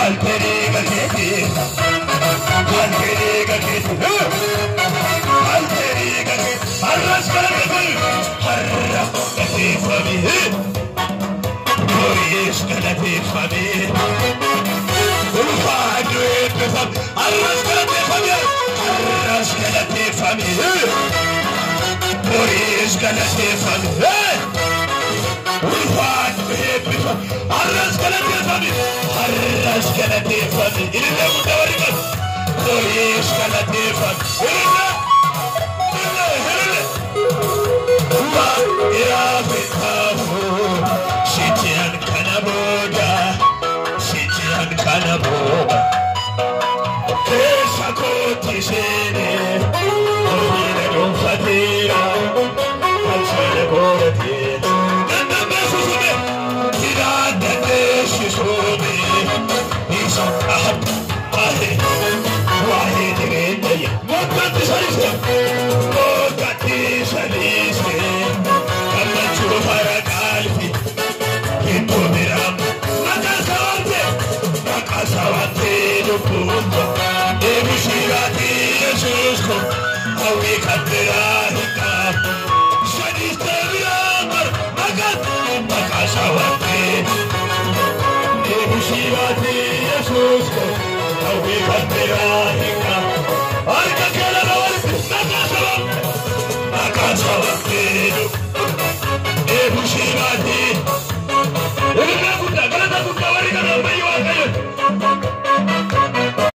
Malteeriga keeti, malteeriga keeti, malteeriga keeti. Har'as galateeffami, har'a galateeffami, boriis galateeffami. Ulfaadhu eebbifami, har'as galateeffami, har'as galateeffami, boriis galateeffami. Ulfaadhu eebbifami, har'as galateeffami, har'as galateeffami. Ilillee guddaa warri qabu, boriis galateeffami. Ilillee, ilillee, ilillee. Waaqiraafetafu sichi'an kana booda, sichi'an kana booda. Keessa kootti seenee ofiina dhuunfateera, galchina godhateera. Dandambeessisume, hidhaan dandeessisume, isa ahe waa'ee jireenya moggaatti salise, moggaatti salise, gammachuu fara qalbi iddoo biraa. Maqaa isaa waamte, maqaa isaa waamte lubbuun koo eebishiiraati Yesuus koo hawwii kan biraa hin qabu. Sadiis deebi'aa bara maqaa, maqaa isaa waamte eebishiiraati Yesuus koo hawwii kan biraa hin qabu. Harka kee lama walitti, maqaa isaa waamte, maqaa isaa waamte eebishiiraati. Ilillee guddaa, galata guddaa warri kana ammayyuu.